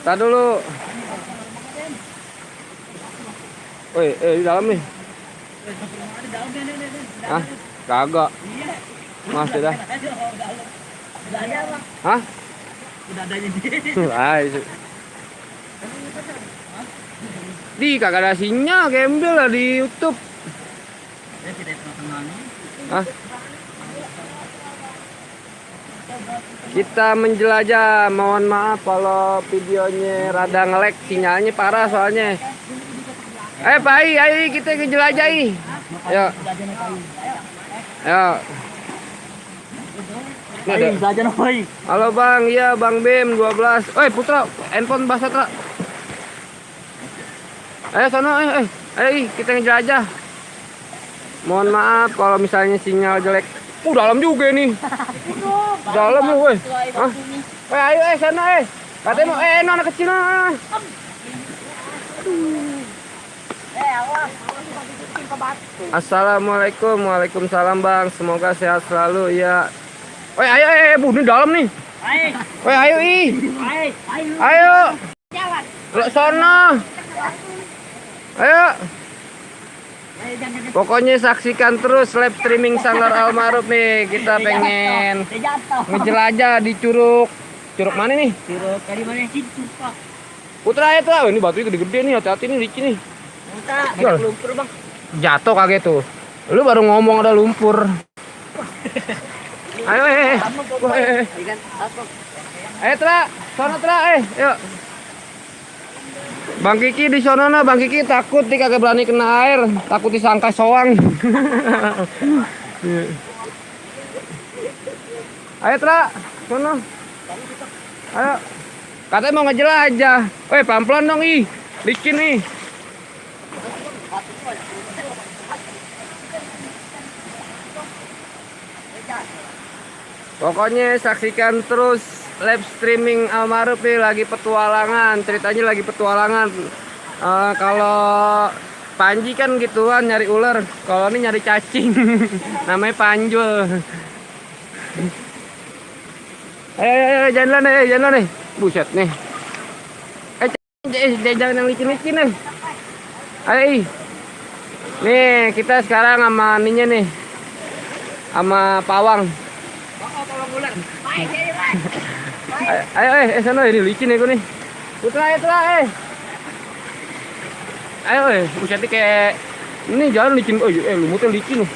Tar dulu. Woi, di dalam nih. Hah? Kagak. Masih dah. Hah? Udah adanya dia. Di kagak ada sinyal gembel lah di YouTube. Hah? Kita menjelajah. Mohon maaf kalau videonya rada nge-lag, sinyalnya parah soalnya. Pak ayo kita ngejelajahi. Ayo. Ayo. Halo Bang, iya Bang Bim 12. Putra, handphone basah Tra. Ayo sono, ayo kita ngejelajah. Mohon maaf kalau misalnya sinyal jelek. Dalam juga nih. Dalam lu, weh. Hah? Ayo sana, Katanya mau anak kecil. Assalamualaikum, waalaikumsalam Bang. Semoga sehat selalu ya. Ayo, Bu, ini dalam nih. Ayo, ayo. Lo sono. Ayo. Pokoknya saksikan terus live streaming Sanggar Almarhum nih. Kita pengen ngejelajah di curug. Curug mana nih? Curug dari mana sih? Putra itu, ini batunya gede-gede nih, hati-hati nih licin nih. Ada lumpur Bang. Jatuh kaget tuh. Lu baru ngomong ada lumpur. Ayo, Tra, sono Tra, yuk. Bang Kiki di sono nah, Bang Kiki takut nih kagak berani kena air, takut disangka soang. Ayo Tra, sono. Ayo. Katanya mau ngejelajah. Pelan-pelan dong licin nih. Pokoknya saksikan terus live streaming Almarhum nih, lagi petualangan, ceritanya lagi petualangan. Kalau Panji kan gituan nyari ular, kalau ini nyari cacing. Namanya Panjul. Ayo jalan nih. Buset nih. Jangan yang licin-licin nih. Ayo. Nih kita sekarang sama ininya nih, sama pawang. Ayo, sana ini licin nih nih. Putra, ayo, buset kayak ini jalan licin. Lumutnya licin nih.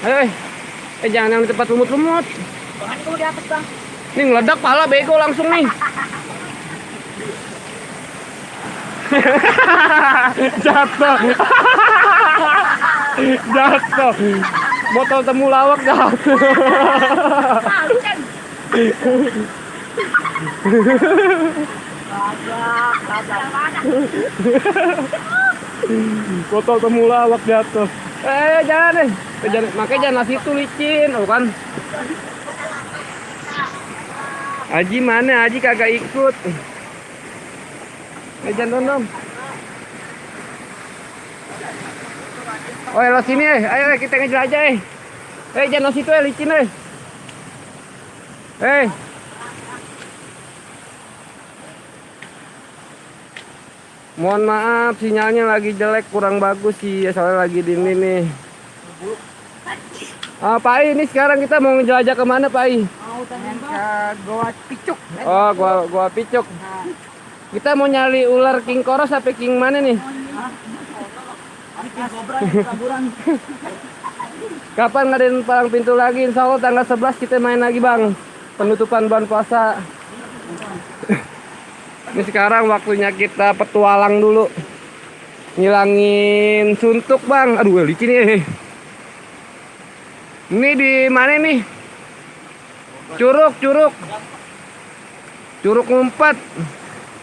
Ayo, jangan yang di tempat lumut-lumut. Bahan kamu di atas Bang. Nih ngeledak pala bego langsung nih. Jatuh. Jatuh. Botol temulawak jatuh. Botol temulawak jatuh. Jangan deh. Makanya jangan situ licin, kan? Aji mana? Aji kagak ikut. Jangan dong. Lo sini ayo kita ngejelajah jangan situ licin mohon maaf sinyalnya lagi jelek, kurang bagus sih ya, soalnya lagi dingin nih. Pak ini sekarang kita mau ngejelajah kemana Pak Mau ke Goa Picuk. Goa Picuk. Kita mau nyari ular king koros sampai king mana nih? Kapan ngadain palang pintu lagi? Insya Allah tanggal 11 kita main lagi Bang. Penutupan bulan puasa. Ini sekarang waktunya kita petualang dulu. Ngilangin suntuk Bang. Aduh licin nih. Ini di mana nih? Curug ngumpet.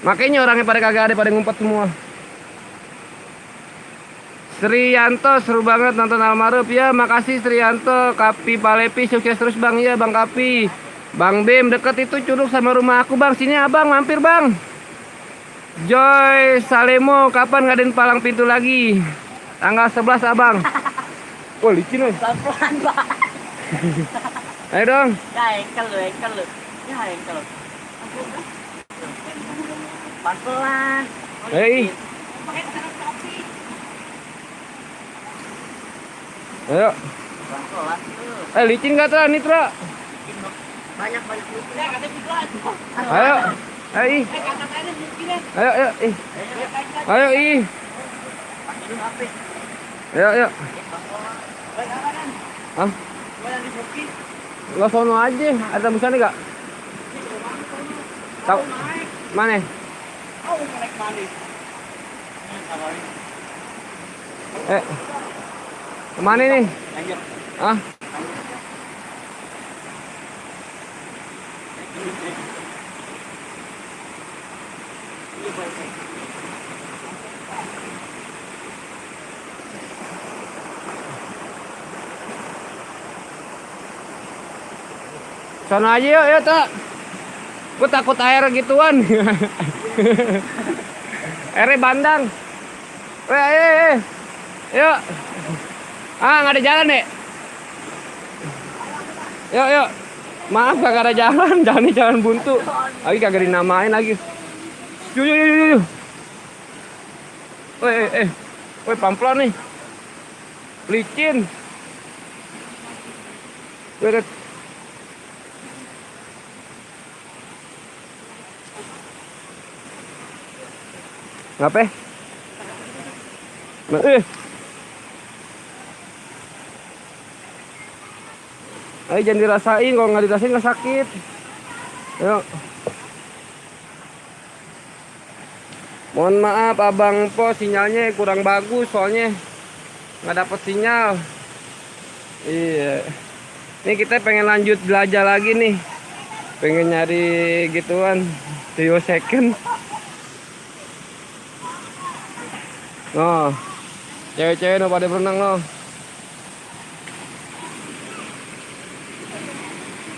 Makanya orangnya pada kagak ada, pada ngumpet semua. Sriyanto seru banget nonton Almarhum ya, makasih Sriyanto. Kapi Palepi sukses terus Bang ya Bang Kapi. Bang Bim deket itu curug sama rumah aku Bang, sini Abang mampir Bang. Joy Salemo kapan ngadain palang pintu lagi? Tanggal 11 Abang. Licin pelan-pelan Pak. Ayo dong. Ya, engkel lu, engkel lu. Ya, engkel. Ampun, dah. Pelan-pelan. Hei. Ayo. Pelan-pelan tuh. Licin gak Tra? Nih Tra. Banyak-banyak lu. Ayo. Ayo ih. Ayo ayo ih. Ayo ih. Ayo ayo. Ah. Lo sono aja. Ada busanya gak? Tahu. Mana? Kemana nih? Lanjut. Ah. Sono aja yuk, yuk tak. Gue takut air gituan. Airnya bandang. Weh, ayo. Yuk. Ah, nggak ada jalan deh. Yuk, yuk. Maaf kagak ada jalan, jalan buntu. Lagi kagak dinamain lagi. Yuk, yuk, yuk, yuk. Weh, weh, pelan-pelan nih. Licin. Weh, ngapain? Ayo jangan dirasain, kalau nggak dirasain nggak sakit. Ayo. Mohon maaf Abang Po, sinyalnya kurang bagus soalnya nggak dapet sinyal. Iya. Ini kita pengen lanjut belajar lagi nih. Pengen nyari gituan, Trio second. Oh, cewek-cewek no pada berenang no.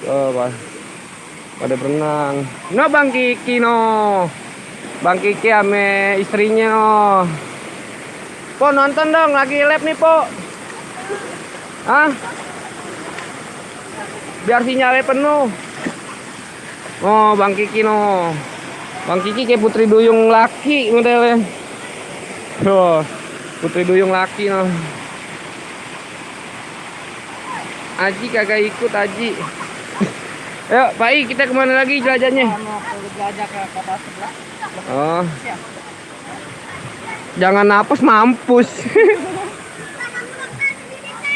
Oh, pada berenang. No Bang Kiki no. Bang Kiki ame istrinya no. Po nonton dong, lagi live nih Po. Hah? Biar sinyalnya penuh. Oh, Bang Kiki no. Bang Kiki kayak putri duyung laki modelnya. Oh, putri duyung laki no. Aji kagak ikut Aji. Ayo Pak I, kita kemana lagi jelajahnya? Jelajah ke kota sebelah. Oh. Jangan napas mampus.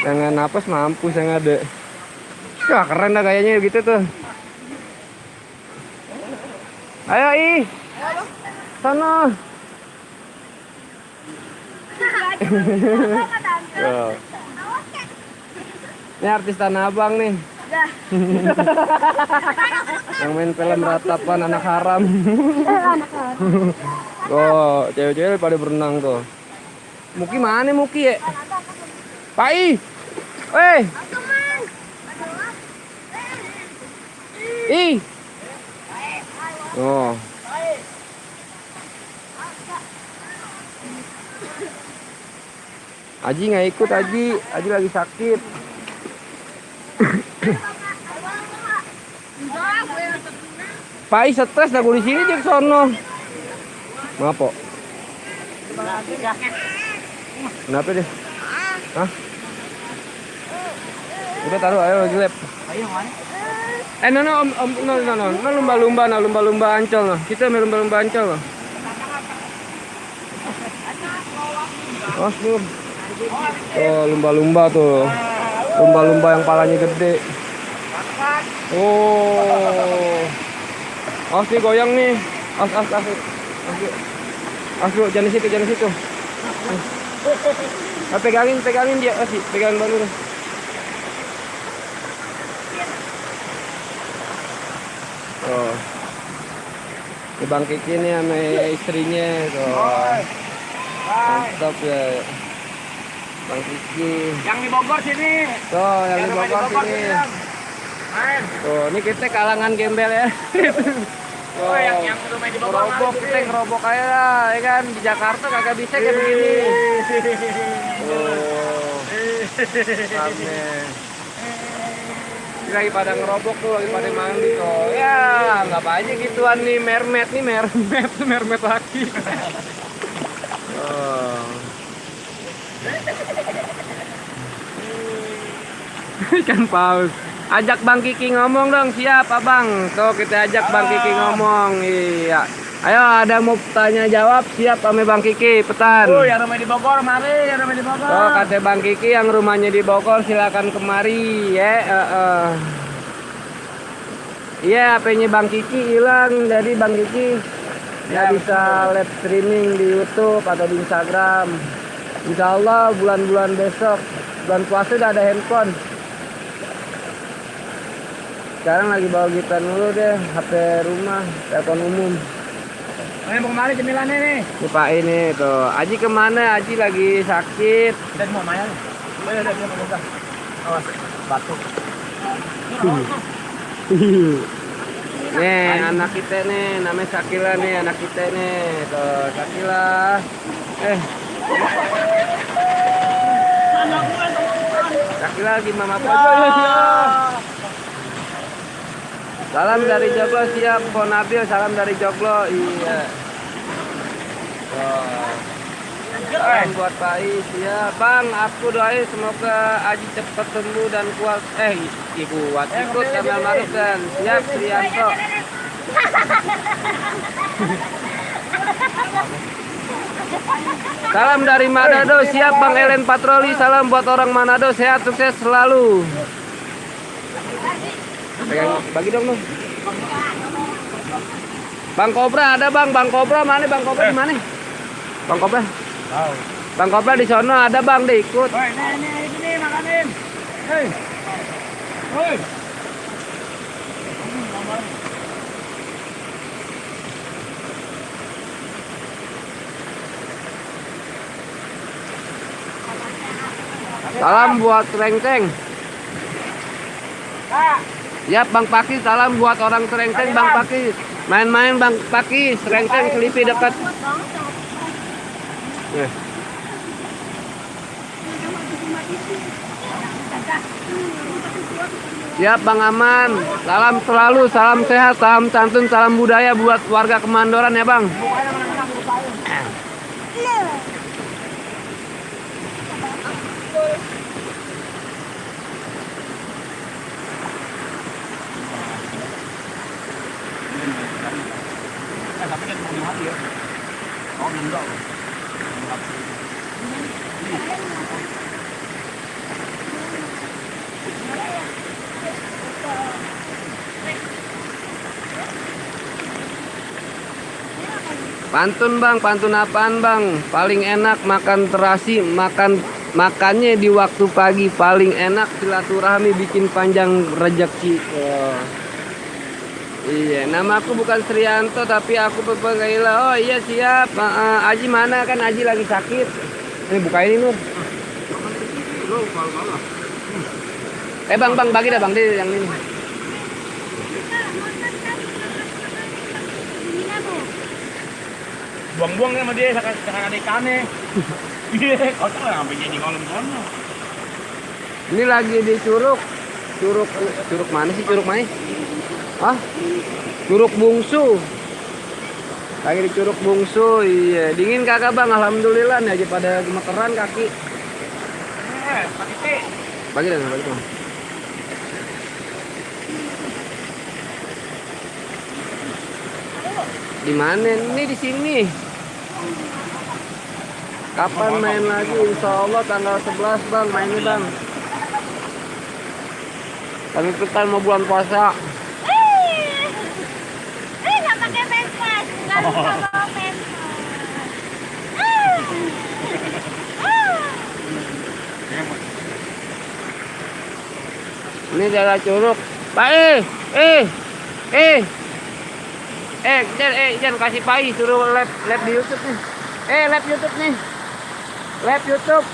Jangan napas mampus yang ada. Wah keren dah kayaknya gitu tuh. Ayo I. Sana. Oh. Ini artis Tanah Abang nih. Yang main film Ratapan Anak Haram. Oh, cewek-cewek pada berenang tuh. Muki mana Muki ya? Pak I. Weh. I. Oh. Aji nggak ikut Aji lagi sakit. Pak I stres dah gue di sini di sono. Ngapa? Kenapa deh? Hah? Udah taruh ayo lagi lab. Ayo mana? No, lumba-lumba Ancol no. Kita main lumba-lumba Ancol no. Oh, lumba-lumba tuh. Lumba-lumba yang palanya gede. Oh. Nih goyang nih. Asli, jangan di situ. Pegangin dia, pegangin baru deh. Oh. Ini Bang Kiki nih sama istrinya tuh. Mantap ya. Bang Kiki. Yang di Bogor sini. Tuh, yang di Bogor sini. Tuh, ini kita kalangan gembel ya. Oh, yang rumah di Bogor. Kita ngerobok aja lah, ya kan. Di Jakarta kagak bisa kayak begini. Oh. Rame. lagi pada ngerobok tuh, lagi pada mandi tuh. Ya, nggak apa aja gituan nih, mermaid lagi. Oh. Ikan paus. Ajak Bang Kiki ngomong dong, siap abang. Tuh kita ajak Bang Kiki ngomong. Iya. Ayo ada mau tanya jawab, siap kami Bang Kiki, petan. Oh, yang rumah di Bogor, mari, yang rumah di Bogor. Oh, kata Bang Kiki yang rumahnya di Bogor silakan kemari ya. Iya, HP-nya Bang Kiki hilang, jadi Bang Kiki nggak bisa live streaming di YouTube atau di Instagram. Insya Allah bulan-bulan besok, bulan puasa udah ada handphone. Sekarang lagi bawa gitar dulu deh, HP rumah, telepon umum. Mau kemana cemilannya nih? Lupa ini tuh. Aji kemana? Aji lagi sakit. Dan mau main? Oh ya, dia mau udah. Awas, batuk. Nih anak kita nih, namanya Sakila nih, anak kita nih. Tuh, Sakila. Sakila lagi mama pojok. Salam dari Joglo, siap. Ko Nabil, salam dari Joglo. Iya. Salam buat Pak I, siap. Bang, aku doain semoga Aji cepat sembuh dan kuat. Kuat. Ikut Kamil Maruf dan siap Trianto. Salam dari Manado, siap Bang Elen Patroli. Salam buat orang Manado, sehat sukses selalu. Pegang, bagi dong. Bang Kobra ada Bang, Bang Kobra mana? Bang Kobra di mana? Bang Kobra? Tahu. Bang Kobra di sono ada Bang, deh ikut. Woi, ini makanin. Hei. Woi. Salam buat Rengceng. Siap Bang Pakis, salam buat orang Serengceng Bang Pakis. Main-main Bang Pakis, Serengceng Selipi dekat. Siap Bang Aman, salam selalu, salam sehat, salam santun, salam budaya buat warga Kemandoran ya Bang. Tapi kan mau mati ya. Oh, enggak. Pantun Bang, pantun apaan Bang? Paling enak makan terasi, makannya di waktu pagi. Paling enak silaturahmi bikin panjang rezeki. Oh. Iya, nama aku bukan Srianto tapi aku Pepenggaila. Oh iya siap. Aji mana kan Aji lagi sakit. Ini buka ini Nur. Bang bagi dah Bang dia yang ini. Buang-buang sama dia sekarang ada ikannya. Iya, kau tahu sampai jadi kolam kono. Ini lagi di curug mana sih curug mana? Ah, Curug Bungsu. Lagi di Curug Bungsu. Iya, dingin kagak Bang? Alhamdulillah nih aja pada gemeteran kaki. Pakai teh. Bagi dong. Di mana? Ini di sini. Kapan main lagi? Insya Allah tanggal 11 Bang, mainnya Bang. Kami ikutan mau bulan puasa. Nggak pakai pempas, nggak suka bawa pempas. Ini daerah Curug. Pak jangan kasih Pai suruh live di YouTube nih. Live YouTube nih. Live YouTube.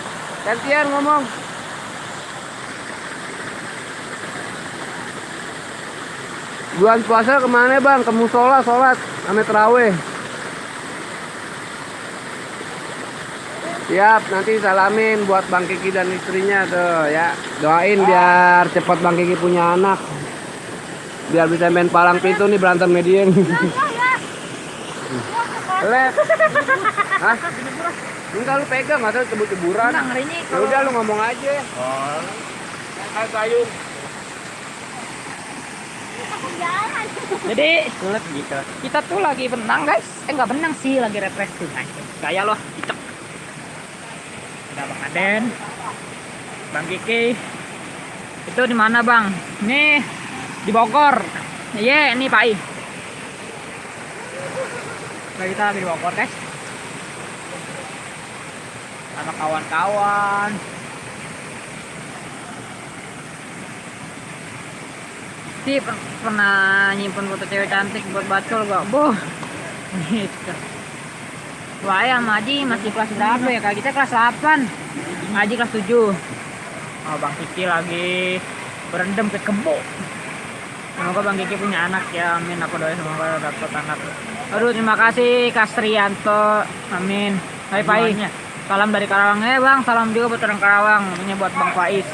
Gantian ngomong. Bulan puasa kemana Bang? Ke musola sholat, ame terawih. Siap, nanti salamin buat Bang Kiki dan istrinya tuh ya. Doain biar cepat Bang Kiki punya anak. Biar bisa main palang pintu nih berantem median. Lep. Hah? Enggak lu pegang, atau cebur-ceburan. Enggak, ngerinya Ya kalau- udah lu ngomong aja. Oh. Kayak sayur. Jadi sulit gitu. Kita tuh lagi benang guys. Nggak benang sih, lagi refreshing aja. Kayak loh, cicak. Ada Bang Aden, Bang Kiki. Itu di mana Bang? Nih di Bogor. Iya, ini Pak I. Nah, kita lagi di Bogor guys. Sama kawan-kawan. Sih pernah nyimpen foto cewek cantik buat bacol gak? Boh. Gitu. Wah, ya Maji masih kelas berapa ya? Kayak kita kelas 8. Maji kelas 7. Oh, Bang Kiki lagi berendam ke kebo. Semoga Bang Kiki punya anak ya. Amin. Aku doain semoga dapat anak. Aduh, terima kasih Kak Strianto. Amin. Hai Pai. Salam dari Karawang ya Bang. Salam juga buat orang Karawang. Ini buat Bang Faiz.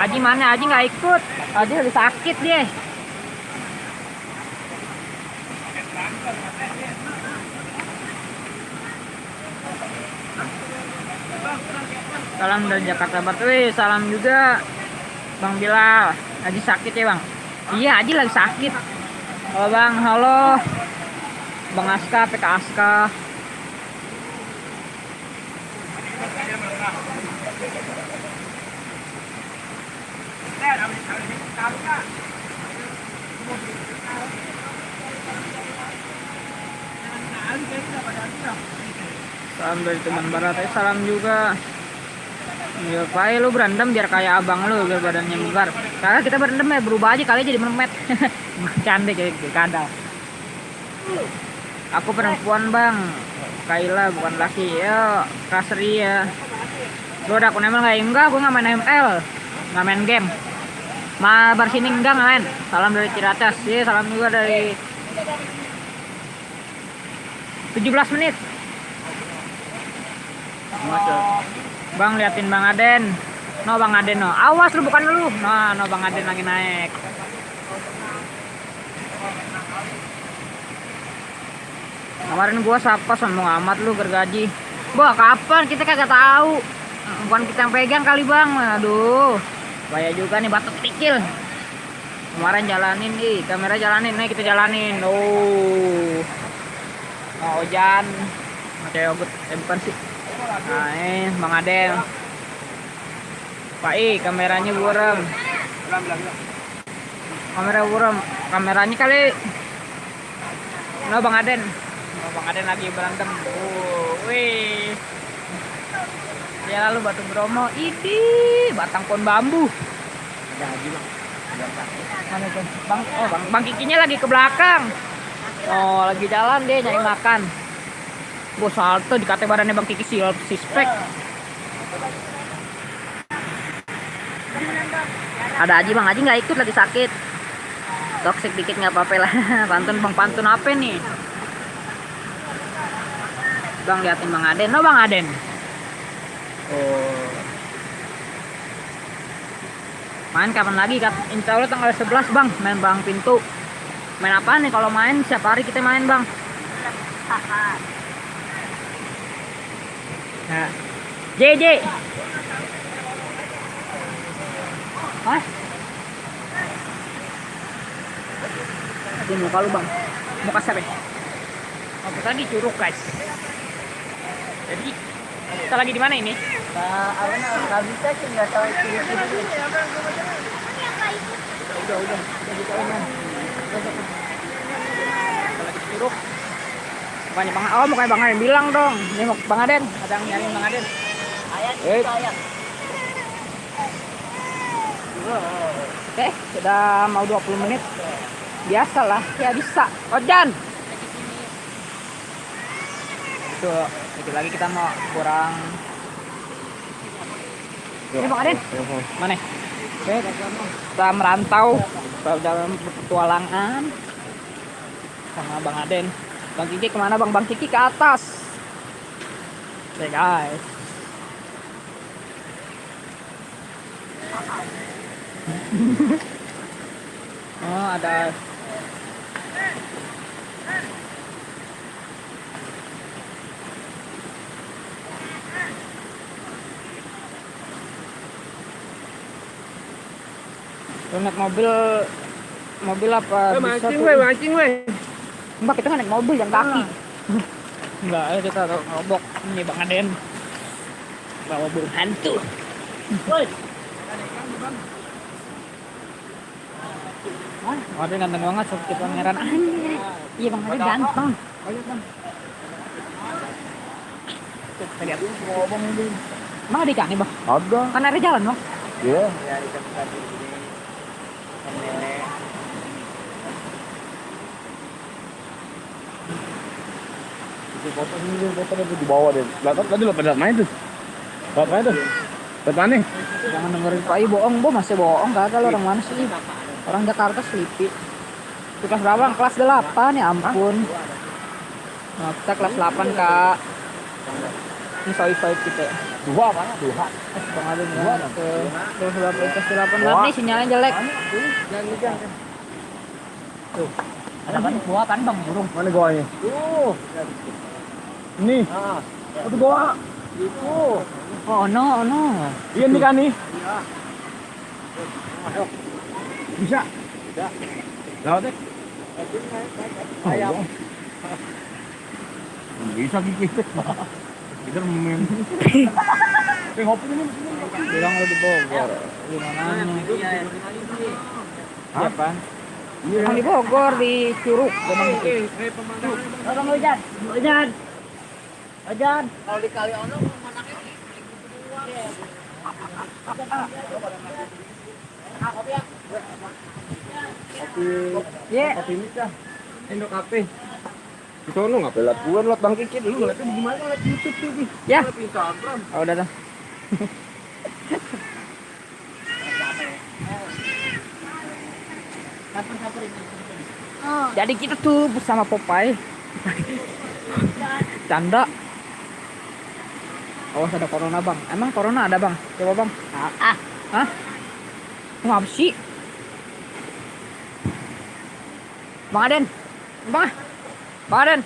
Aji mana? Aji nggak ikut. Aji lagi sakit dia. Salam dari Jakarta Barat. Wih, salam juga Bang Bilal. Aji sakit ya Bang? Iya, Aji lagi sakit. Halo Bang, halo Bang Aska, PK Aska. Salam dari teman barat, salam juga. Ya, Pak, lu berantem biar kayak abang lu, biar badannya bugar. Karena kita berantem ya berubah aja kali jadi memet. Canda kayak kadal. Aku perempuan Bang, Kaila bukan laki. Ya, Kasri ya. Lu udah aku nempel nggak? Enggak, gue nggak main ML, nggak main game. Mabar sini enggak main. Salam dari Ciracas. Ya, salam juga dari 17 menit. Bang, liatin Bang Aden. No Bang Aden no. Awas lu, bukan lu. No Bang Aden lagi naik. Kemarin gua sapa sombong amat lu gergaji. Wah, kapan? Kita kagak tahu. Bukan kita yang pegang kali Bang. Aduh. Bahaya juga nih batuk tikil. Kemarin jalanin nih, kamera jalanin, nih kita jalanin. Oh. Mau hujan. Oke, ogut. Bukan sih. Nah, Bang Adel. Pak I, kameranya buram. Kamera buram. Kameranya kali. No Bang Aden. No, Bang Aden lagi berantem. Oh, wih. Ya lalu Batu Bromo. Idi, batang pohon bambu. Ada lagi Bang. Mana tuh? Bang Kikinya lagi ke belakang. Oh, lagi jalan dia nyari makan. Bos salto dikata badannya Bang Kiki sispek. Ada Aji Bang Aji nggak ikut lagi sakit. Toxic dikit nggak apa-apa lah. Pantun apa nih? Bang liatin Bang Aden. No Bang Aden. Oh. Main kapan lagi? Insya Allah tanggal 11 Bang. Main Bang Pintu. Main apa nih kalau main? Setiap hari kita main Bang. Nah, JJ. Hah? Ini muka lu Bang. Muka siapa? Oh, kita lagi curug guys. Jadi kita lagi di mana ini? Nggak bisa sih, nggak tahu ciri-ciri. Udah kita ini. Kita lagi curug. Mukanya Bang Aden bilang dong. Ini Bang Aden, ada yang nyariin Bang Aden. Oke, sudah mau 20 menit. Biasalah, ya bisa. Ojan. Itu, dikit lagi kita mau kurang. Ini Bang Aden. Mana? Kita merantau dalam petualangan sama Bang Aden. Bang Kiki kemana Bang? Bang Kiki ke atas. Oke guys. Oh, ada. Lu naik mobil apa bisa Mancing tuh? weh, mancing weh. Mbak, kita nggak naik mobil yang kaki. Enggak, ayo kita ngobok ini Bang Aden. Bawa burung hantu. Woi. Wah, Aden ganteng banget seperti pangeran. Anjir. Iya Bang Aden ganteng. Ayo Bang. Tuh, kita lihat. Emang ada ikan nih Bang? Ada. Kan ada jalan Bang. Iya. Foto ini foto di bawah deh. Tadi lo pada main tuh. Lihat main tuh. Lihat mana? Jangan dengerin Pak I bohong, masih bohong kagak lo orang mana sih? Orang Jakarta Sleepy. Itu kelas berapa? Bang? Kelas 8 ya ampun. Nah, kita kelas 8 Kak. Ini soi-soi kita. Dua mana? Dua. Bang Adun ya. Kelas 8 banget nih sinyalnya jelek. Tuh. Ada kan gua kan Bang burung. Mana goanya? Tuh. Ini. Itu goa. Itu. Oh no, no. Iya nih kan nih. Bisa. Bisa. Laut deh. Ayam. Bisa gigit. Kita main. Ngopi ini. Bilang lu di Bogor. Di mana? Siapa? Yang di Bogor di Curug. Orang hujan. Hujan. Hujan. Kalau di kali ono manaknya Kopi ini dah. Indo kafe. Di sono nggak pelat gua lot Bang Kiki dulu ngeliatnya gimana ngeliat YouTube tuh Ki. Ya. Ngeliat Instagram. Oh, udah dah. Jadi kita tuh bersama Popeye. Canda. Awas ada corona Bang. Emang corona ada Bang? Coba Bang. Hah? Ngapa sih? Bang Aden. Bang. Bang Aden.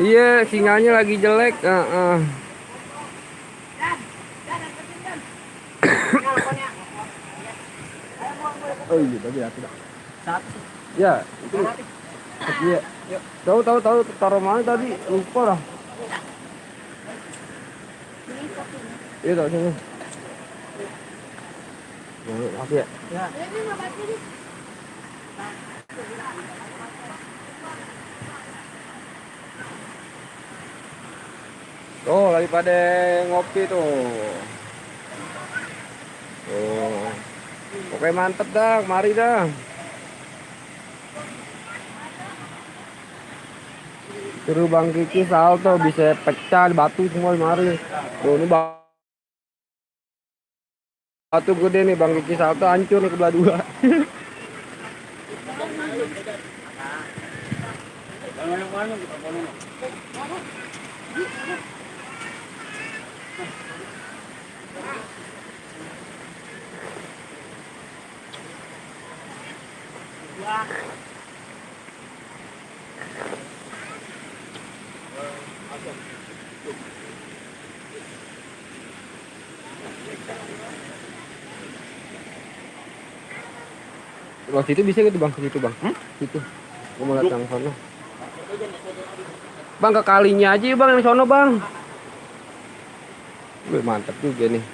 Iya, sinyalnya lagi jelek. Oh iya tadi ya tidak. Ya, itu. Iya. Tahu taruh mana tadi? Lupa lah. Iya, tahu sini. Maaf ya. Oh, lagi pada ngopi tuh. Oh. Oke, mantep dah, mari dah. Suruh Bang Kiki salto bisa pecah batu semua mari. Tuh, ini batu gede nih Bang Kiki salto hancur nih kebelah dua. Bang situ bisa gitu Bang, situ Bang. Situ. Gua mau lihat yang sono. Bang ke kalinya aja Bang yang sono Bang. Wih, mantap juga nih.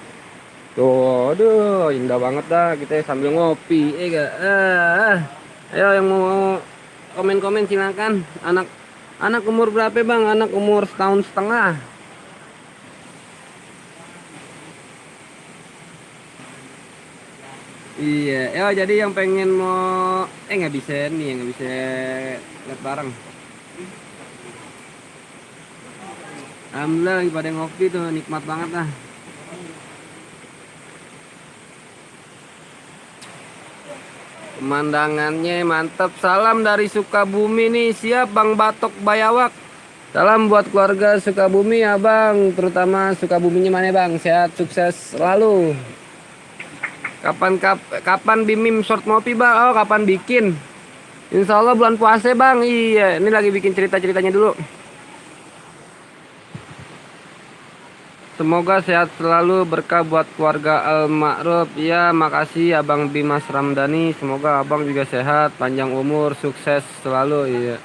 Tuh, aduh, indah banget dah kita sambil ngopi, gak? Ayo yang mau komen-komen silakan. Anak umur berapa Bang? Anak umur 1,5 tahun. Iya, ya jadi yang pengen mau nggak bisa nih, nggak bisa lihat bareng. Alhamdulillah lagi pada ngopi tuh nikmat banget lah. Pemandangannya mantap. Salam dari Sukabumi nih. Siap Bang Batok Bayawak. Salam buat keluarga Sukabumi ya Bang. Terutama Sukabuminya mana Bang. Sehat sukses selalu. Kapan Bimim short ngopi Bang? Oh kapan bikin? Insya Allah bulan puasa Bang. Iya ini lagi bikin cerita-ceritanya dulu. Semoga sehat selalu, berkah buat keluarga Al-Ma'ruf. Ya, makasih Abang Bimas Ramdhani. Semoga Abang juga sehat, panjang umur, sukses selalu. Iya.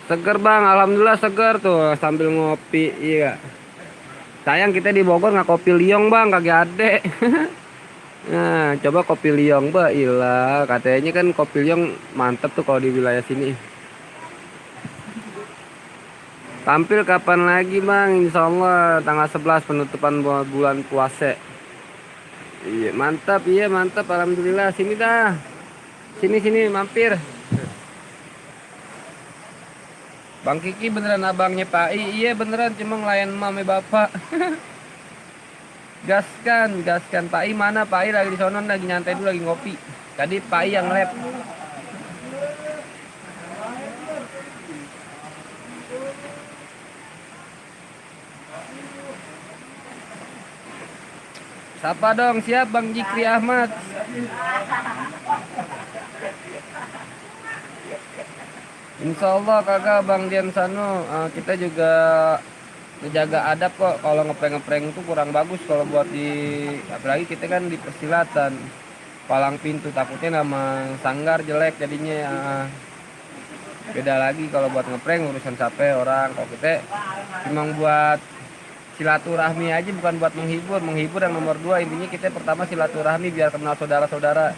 Seger Bang, alhamdulillah seger tuh sambil ngopi. Iya. Sayang kita di Bogor nggak kopi liong Bang, kagak ada. Nah, coba kopi liong, Mbak. Ilah, katanya kan kopi liong mantep tuh kalau di wilayah sini. Tampil kapan lagi Bang? Insya Allah tanggal 11 penutupan bulan puasa. Iya mantap, iya mantap. Alhamdulillah sini dah. Sini mampir. Bang Kiki beneran abangnya Pak I. Iya beneran cuma ngelayan mame bapak. Gaskan Pak I mana? Pak I lagi di sono lagi nyantai dulu lagi ngopi. Tadi Pak I yang lab. Siapa dong? Siap Bang Jikri Ahmad. Insya Allah kagak Bang Dian Sano. Kita juga menjaga adab kok. Kalau ngeprank itu kurang bagus kalau buat apalagi kita kan di persilatan. Palang pintu takutnya nama sanggar jelek jadinya. Beda lagi kalau buat ngeprank urusan capek orang. Kalau kita cuma buat silaturahmi aja, bukan buat menghibur yang nomor 2. Intinya kita pertama silaturahmi biar kenal saudara-saudara.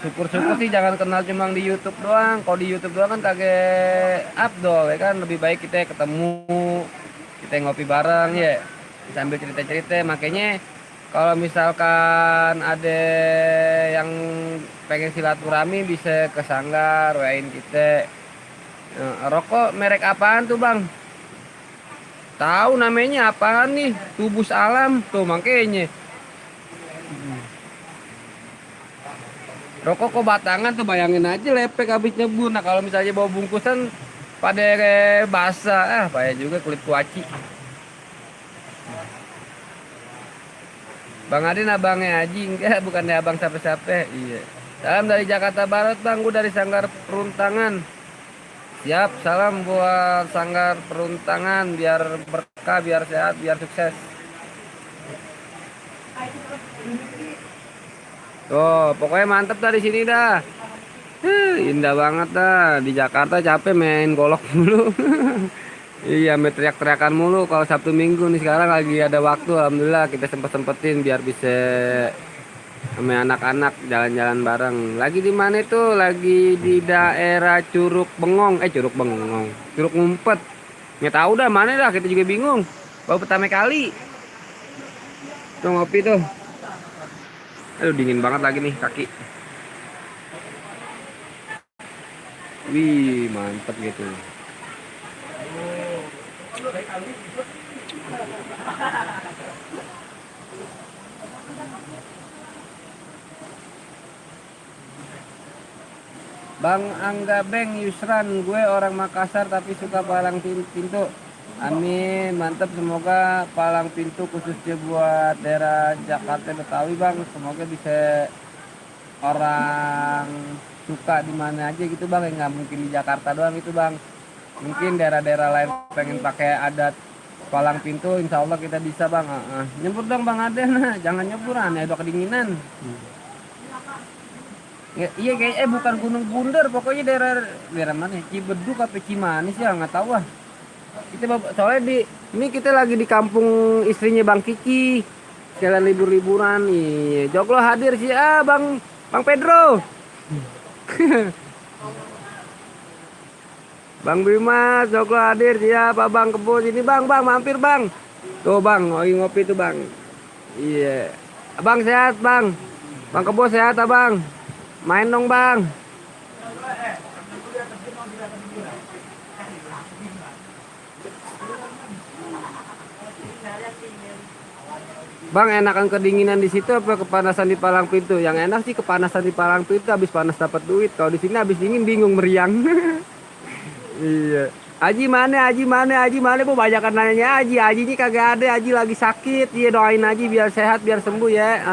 Syukur-syukur sih jangan kenal cuma di YouTube doang. Kalau di YouTube doang kan kagak abdol ya kan. Lebih baik kita ketemu, kita ngopi bareng ya, sambil cerita-cerita. Makanya kalau misalkan ada yang pengen silaturahmi bisa ke Sanggar, WA-in kita. Rokok merek apaan tuh Bang? Tahu namanya apaan nih? Tubus Alam tuh makanya. Rokok kok batangan tuh bayangin aja lepek habis nyebur. Nah kalau misalnya bawa bungkusan pada basah, payah juga kulit kuaci. Bang Adin abangnya Aji, enggak bukannya abang siapa-siapa. Iya. Salam dari Jakarta Barat Bang, gue dari Sanggar Peruntangan. Siap, salam buat Sanggar Peruntangan biar berkah, biar sehat, biar sukses. Tuh, pokoknya mantep dah di sini dah. Indah banget dah. Di Jakarta capek main golok mulu. Iya, main teriak-teriakan mulu kalau Sabtu Minggu nih. Sekarang lagi ada waktu, alhamdulillah kita sempet-sempetin biar bisa sama anak-anak jalan-jalan bareng. Lagi di mana itu? Lagi di daerah Curug Bengong. Curug Ngumpet. Nggak tahu dah mana dah, kita juga bingung. Baru pertama kali. Tuh ngopi tuh. Aduh dingin banget lagi nih kaki. Wih, mantep gitu. Bang Angga Beng Yusran, gue orang Makassar tapi suka palang pintu. Amin, mantap. Semoga palang pintu khususnya buat daerah Jakarta Betawi Bang. Semoga bisa orang suka di mana aja gitu Bang. Nggak mungkin di Jakarta doang itu Bang. Mungkin daerah-daerah lain pengen pakai adat palang pintu, insya Allah kita bisa Bang. Nyebur dong Bang Aden, jangan nyebur aneh udah kedinginan. Ya, iya kayak bukan Gunung Bunder, pokoknya daerah mana? Cibeduk apa Cimanis ya nggak tahu ah. Kita soalnya ini kita lagi di kampung istrinya Bang Kiki. Sekalian libur-liburan nih. Joglo hadir sih Bang Pedro. Bang Bima, Joglo hadir siapa Bang Kebo sini Bang mampir Bang. Tuh Bang, lagi ngopi tuh Bang. Iya. Abang sehat Bang. Bang Kebo sehat Abang. Main dong Bang. Bang, enakan kedinginan di situ apa kepanasan di palang pintu? Yang enak sih kepanasan di palang pintu, habis panas dapat duit. Kalau di sini habis dingin bingung meriang. Iya. Aji mana, Aji mana, Aji mana? Bu banyak nanya Aji. Aji ini kagak ada, Aji lagi sakit. Iya doain Aji biar sehat, biar sembuh ya.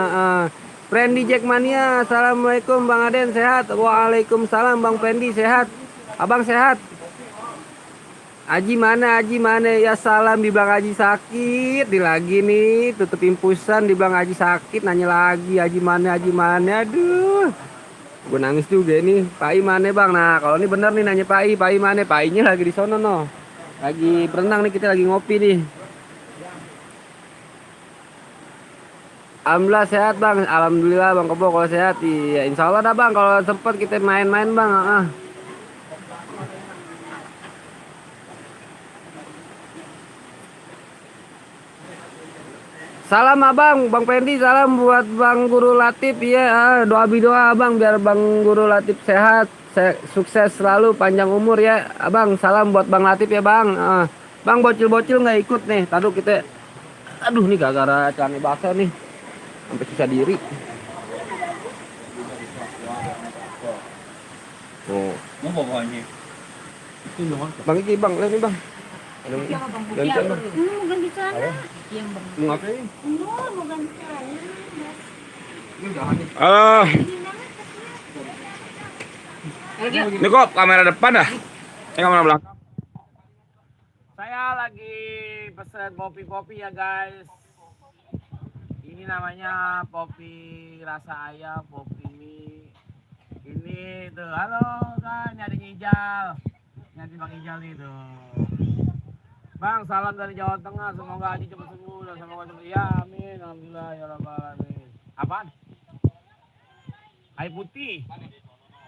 Prendi Jackmania, assalamualaikum Bang Aden sehat. Waalaikumsalam Bang Prendi sehat. Abang sehat. Aji mana, Aji mana? Ya salam dibilang Aji sakit, di lagi nih tutup impusan dibilang Aji sakit, nanya lagi Aji mana, Aji mana? Aduh. Gue nangis juga nih. Pak I mana bang? Nah kalau ini bener nih nanya Pak I mana? Pak I-nya lagi di sono no. Lagi berenang nih, kita lagi ngopi nih. Alhamdulillah sehat bang. Alhamdulillah bang Kebo kalau sehat. Iya insya Allah dah bang. Kalau sempet kita main-main bang. Salam abang, Bang Pendi, salam buat Bang Guru Latif ya. Doa abang biar Bang Guru Latif sehat, sukses selalu, panjang umur ya. Abang, salam buat Bang Latif ya bang. Bang bocil-bocil nggak ikut nih. Tadu kita, aduh nih gara-gara celana basah nih, sampai susah diri. Oh, Mau pokoknya. Itu nuhun. Bang Iki bang, lihat nih bang. Ada gantian bang. Bukan di sana. Yang bang. Lu ngapain? Bukan di sana. Halo. Lagi. Ini kok kamera depan dah? Kamera belakang. Saya lagi pesen kopi-kopi ya guys. Ini namanya kopi rasa ayam, kopi mie. Ini tuh, halo kan nyari Ijal. Nyari Bang Ijal nih tuh. Bang, salam dari Jawa Tengah. Semoga Haji cepat sembuh dan semoga cepat. Ya, amin. Alhamdulillah ya rabbal alamin. Apaan? Air putih.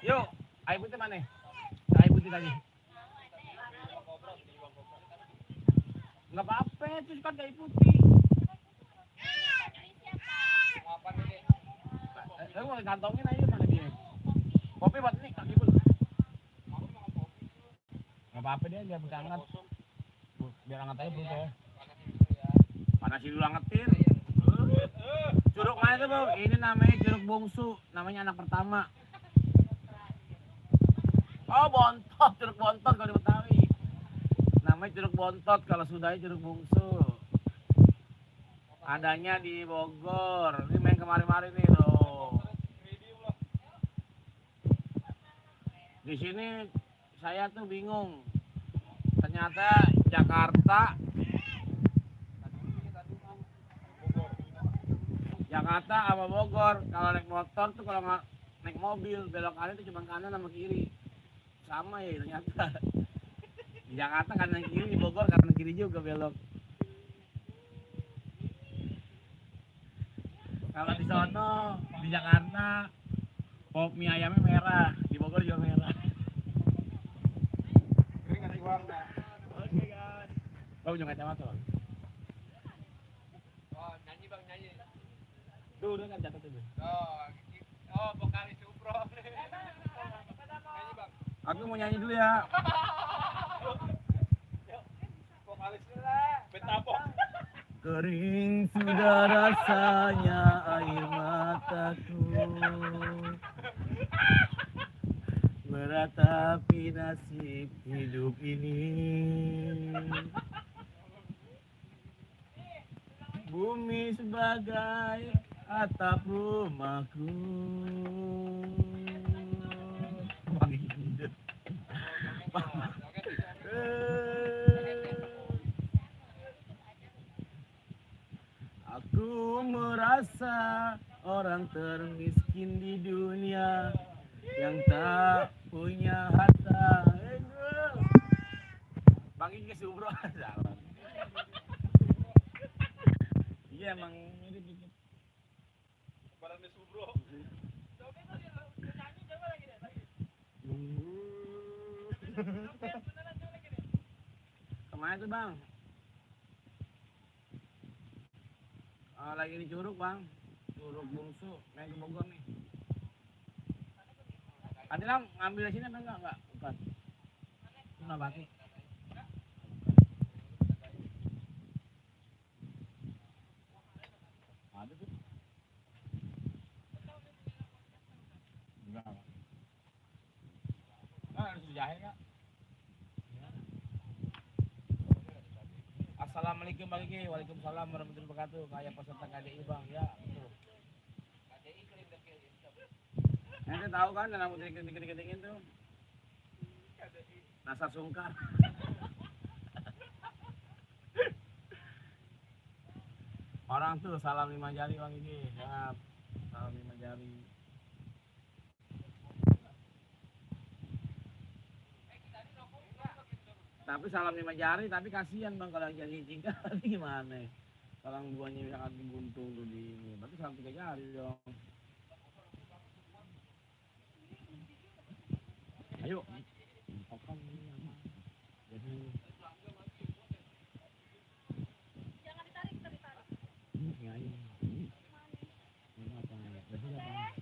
Yuk, air putih mana? Air putih tadi. Enggak apa-apa, itu kan air putih. Mau kantongin aja mana dia? Kopi buat ini kaki pun. Enggak apa-apa dia biar hangat. Biar hangat aja bro ya. Panasin dulu angetin. Curug mana tuh bang? Ini namanya curug bungsu, namanya anak pertama. Oh bontot, curug bontot kalau di Betawi. Namanya curug bontot, kalau sudahnya curug bungsu. Adanya di Bogor. Ini main kemarin-kemarin nih tuh. Di sini saya tuh bingung. Ternyata Jakarta sama Bogor kalau naik motor tuh, kalau nggak naik mobil belok kanan itu cuma kanan sama kiri, sama ya ternyata. Di Jakarta kanan kiri, di Bogor kanan kiri juga belok. Kalau di sono di Jakarta pop mie ayamnya merah, di Bogor juga merah. Oke guys. Kau punya kacamata bang? Oh nyanyi bang nyanyi. Tuh kan catat itu. Oh vokalis Supro. Nyanyi bang. Aku mau nyanyi dulu ya. Vokalis dulu lah. Betapok. Kering sudah rasanya air mataku, meratapi nasib hidup ini. Bumi sebagai atap rumahku. Aku merasa orang termiskin di dunia yang tak punya harta. Bang ini subro salah. Iya emang ini dikit. Barang subro. Kemana tuh bang? Lagi di Curug bang, Curug Bungsu, main ke Bogor nih. Tadi lah ngambil di sini apa enggak? Bukan. Itu batu. Assalamualaikum Bang Iki. Waalaikumsalam warahmatullahi wabarakatuh. Kayak peserta KDI Bang. Ya, betul. Ente tahu kan yang rambut dikit-dikitin tuh? Nasar Sungkar. Orang tuh salam 5 jari Bang Iki. Ya, salam 5 jari. Tapi salam 5 jari, tapi kasihan Bang kalau yang jadi cingkat tadi gimana? Kalau buahnya misalkan buntung tuh di ini, berarti salam 3 jari dong. Ayo. Okan ini apa? Jadi jangan ditarik. Ya, ini. Ini apa? Jadi apa?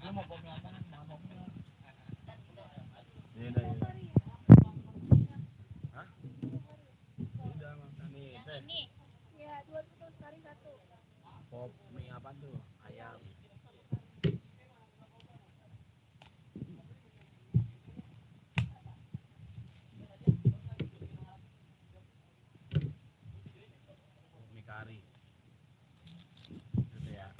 Lu mau pom apa? Mau pom. Ini dah. Hah? Udah makan nih. Ini. Ya, 2 sekali 1. Pop mie apa tuh? Ayam. Mie kari. Gitu ya.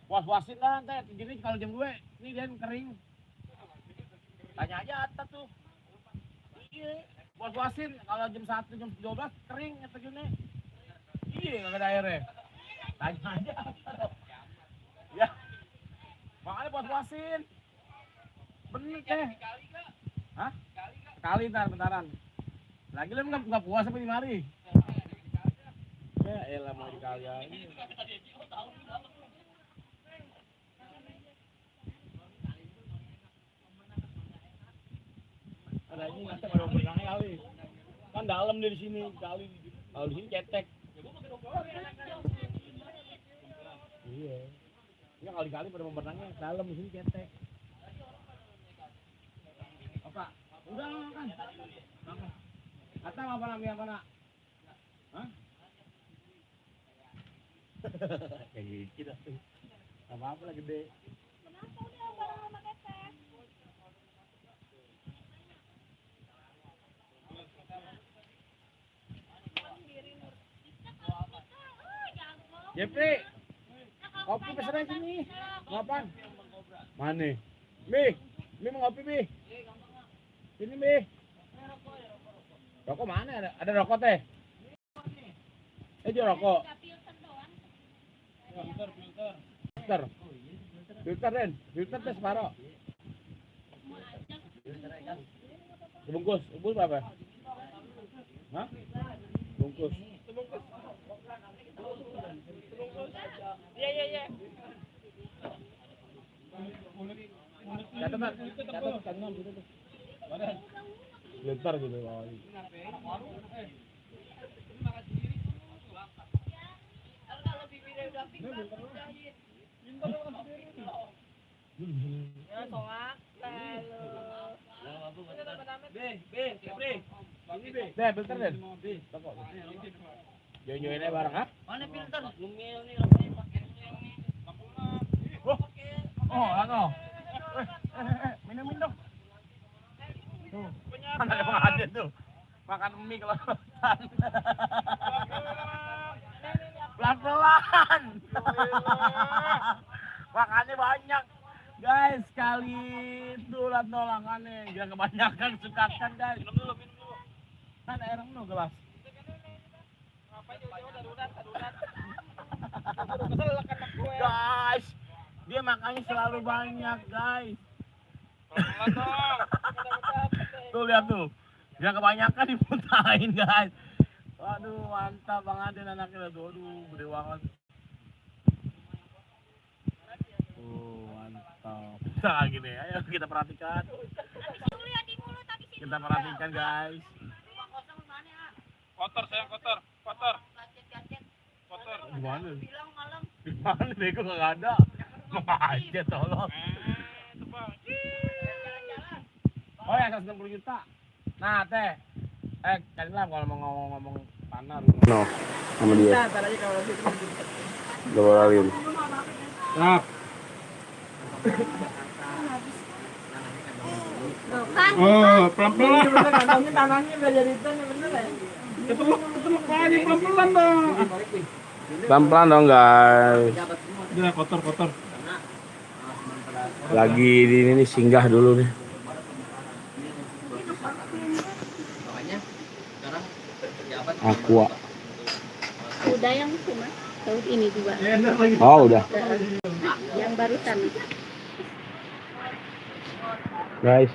Was-wasin lah ntar, gini kalau jam 2, ini dia kering. Tanya aja atas tuh. Iya, was-wasin kalau jam 1, jam 12 kering atau gini. Iya, nggak ada airnya. Tanya aja atas. Ya, makanya was-wasin. Benih deh. Hah? Sekali ntar, bentaran. Lagi lu nggak puas apa di mari? Ya elah mau dikali aja. Ada ini nggak ada berenang kali. Kan dalam dari sini kali. Kalau di sini cetek. Iya. Ya kali-kali pada berenangnya dalam di sini cetek. Apa? Udah kan. Kata apa namanya apa nak? Hah? Kayak gitu. Apa-apa lah gede. Kenapa udah barang sama ketek? Jepri, kopi pesan sini. Ngapain? Mana? Mi mau ngopi Mi? Sini Mi. Rokok mana? Ada rokok teh? Jual rokok. Filter Den. Filter teh separuh. Bungkus berapa? Hah? Bungkus. Iya. Catat kandungan gitu tuh. Filter gitu. Ya soak Deh, filter deh. Join-joinnya bareng, ha? Mana filter? Lumil nih rasanya pakai Oh, ano? Minumin dong. Tuh. Mana emang ada tuh. Makan mie kalau pelan-pelan. Makannya banyak. Guys, sekali tulat nolangannya. Jangan kebanyakan, sukakan guys. Minum dulu. Kan air lu gelas. Guys, dia makannya selalu banyak guys. Tuh lihat tuh, dia kebanyakan dimuntahin guys. Waduh mantap banget anaknya tuh, aduh gede banget. Mantap. Nah gini, ayo kita perhatikan. Kita perhatikan guys. Kotor sayang, kotor. Gimana? Gimana bego nggak ada? Aja tolong. Itu bang. Oh ya 160 juta. Nah teh, kalian lah kalau mau ngomong No, sama dia. Doain. Stop. Oh, pelan-pelan. Tanahnya udah jadi itu bener ya. Keteluk aja pelan-pelan dong. Pelan-pelan dong guys. Udah kotor. Lagi di ini nih, singgah dulu nih. Aqua. Udah yang cuma tahun ini juga. Oh udah. Yang barusan. Guys.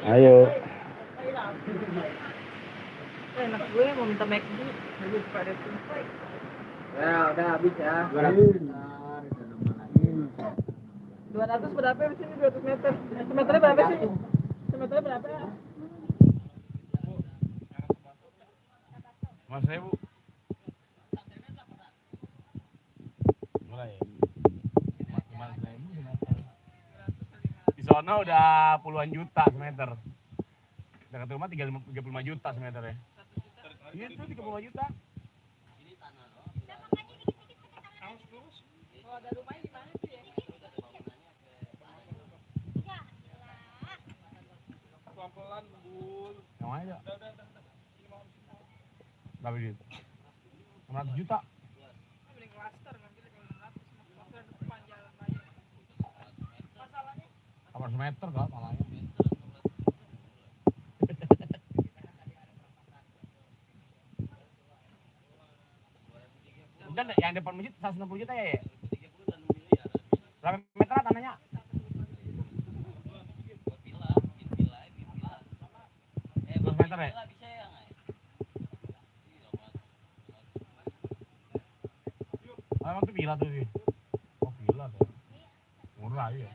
Ayo. Enak gue mau minta McD. Pada tuh. Ya udah habis ya. 200 berapa di sini 200 meter? Semeternya berapa sih? Semeternya berapa ya? Mas Ibu. Mulai. Di sana udah puluhan juta semeter. Dekat rumah 35 juta semeter ya. Iya itu 35 juta. Kalau ada rumahnya di mana sih ya? Pelan-pelan, Bul. Yang mana ya? Udah. Berapa duit? 600 juta. Beli klaster ngambil kalau 600 klaster depan jalan raya. Masalahnya 800 meter kok malahnya. Udah yang depan masjid 160 juta ya? Berapa meter lah tanahnya? Meter ya? Oh, emang tuh villa tuh sih. Oh villa tuh. Murah ya.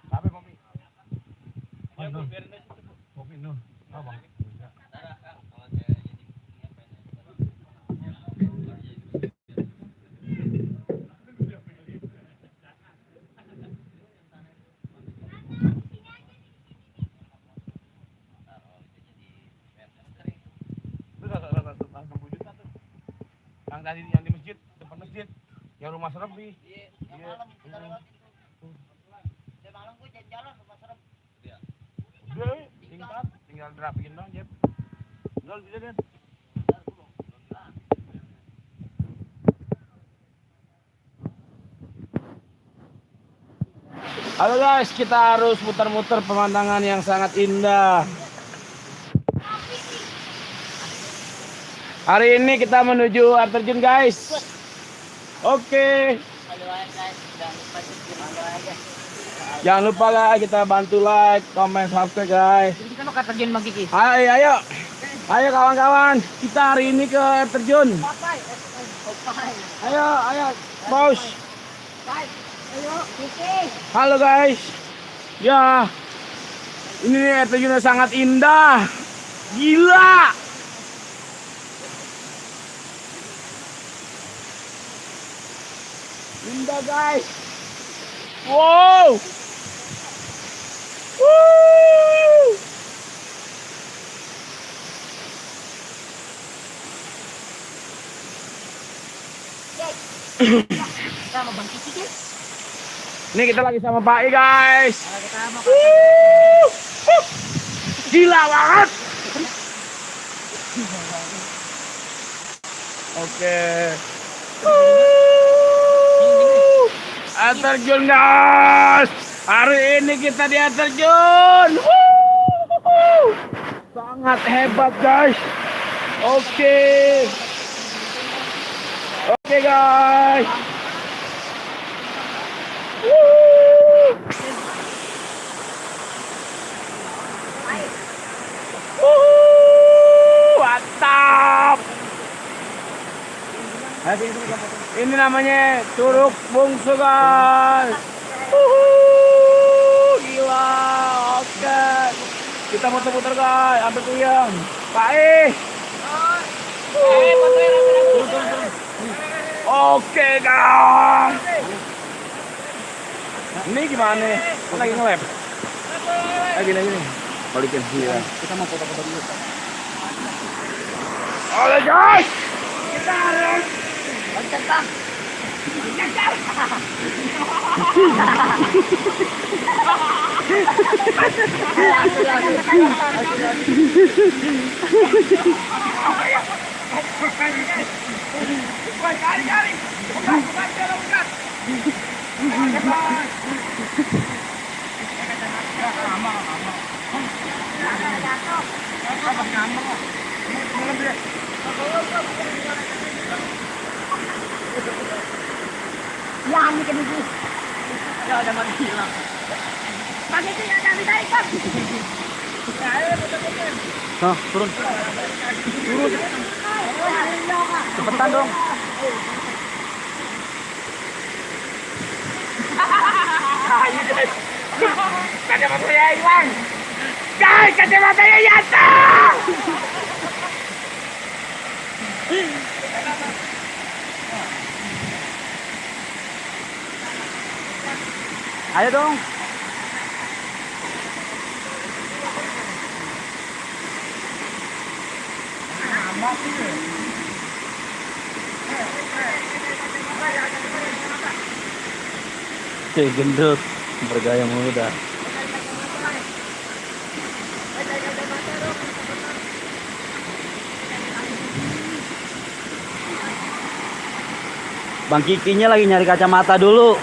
Berapa kopi? Oh, itu. Kopi itu. Oh, bang. Yang tadi yang di masjid, depan masjid, yang rumah Serebi. Iya. Udah, tinggal dirapiin dong, Jep. Udah, deh. Halo guys, kita harus muter-muter pemandangan yang sangat indah. Hari ini kita menuju air terjun guys. Oke. Jangan lupa guys, kita bantu like, comment, subscribe guys. kita mau ke terjun Bang Kiki. Ayo kawan-kawan, kita hari ini ke air terjun. Ayo, bos. Halo guys. Ya, ini nih air terjunnya sangat indah. Gila. Indah guys. Wow. Woo. Sama Bang Kiki kan? Ini kita lagi sama Pak I guys. Kita mau Gila banget. Oke. Air terjun guys. Hari ini kita di air terjun. Sangat hebat guys. Oke guys. Mantap. Ini namanya Curug Bungsu guys. Gila. Oke. Kita muter-muter guys, sampai kuyang. Pak E. Oke guys. Ini gimana? Kan lagi nge-lab. Lagi. balikin dia. Kita mau foto-foto dulu. Oleh guys. Nah, turun. Cepetan dong. Kacamatanya hilang. Guys, kacamatanya jatuh. Ayo dong. Gendut, bergaya muda. Bang Kikinya lagi nyari kacamata dulu.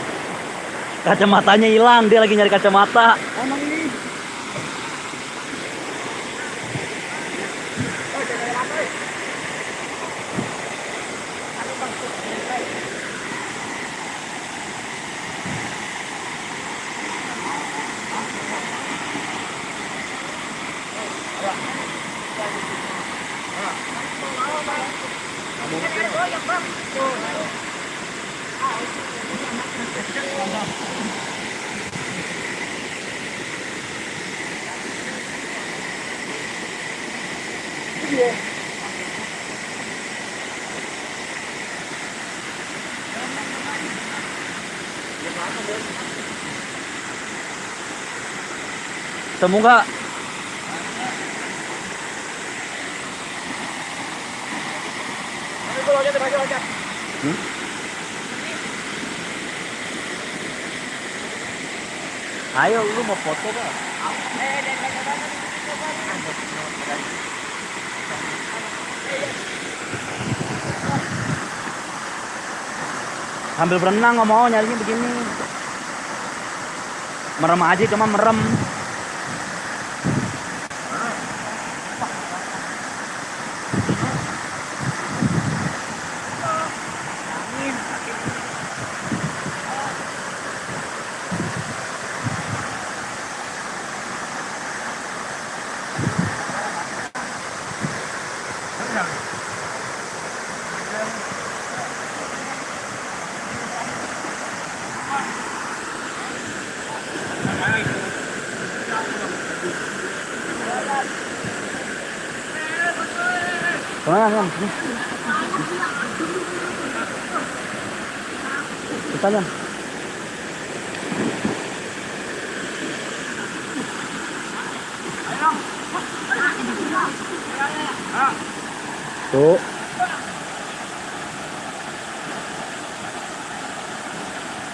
Kacamatanya hilang, dia lagi nyari kacamata. Temu nggak? Ayo, lu mau foto gak? Sambil berenang nggak mau nyarinya begini. Merem aja cuma merem. Kemana kan? Tanya. Tuh.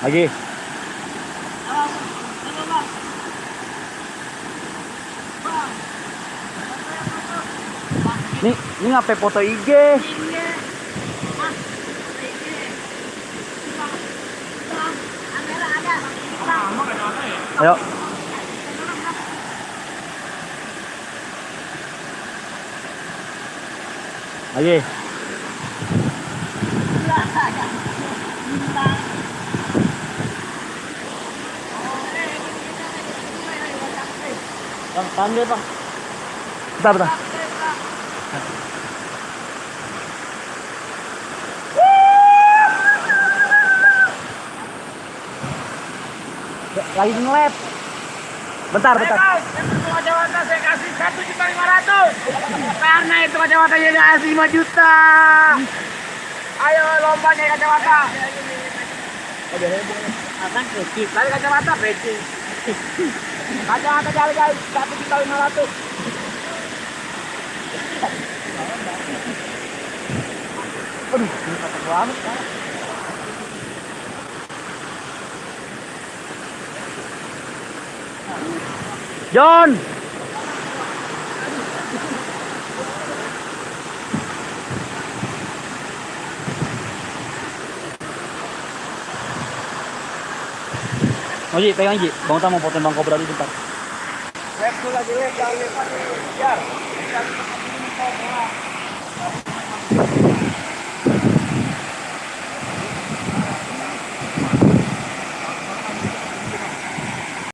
Lagi. Ini ngapain foto IG? Ayo. Lagi. Bang, panggil bang. Bentar. Lagi nge-lab. Bentar. Kacamata saya kasih 1.500.000. Karena itu kacamatanya dikasih 5 juta. Ayo lomba nyari kacamata. Tadi kacamata peci. Kacamata jari guys, 1.500.000. Aduh, ini kotor banget kan. John. Oji, pegang Ji. Bang Utama mau potong bang kobra dulu bentar. Lep tuh lagi lep, jangan lepas nih. Biar.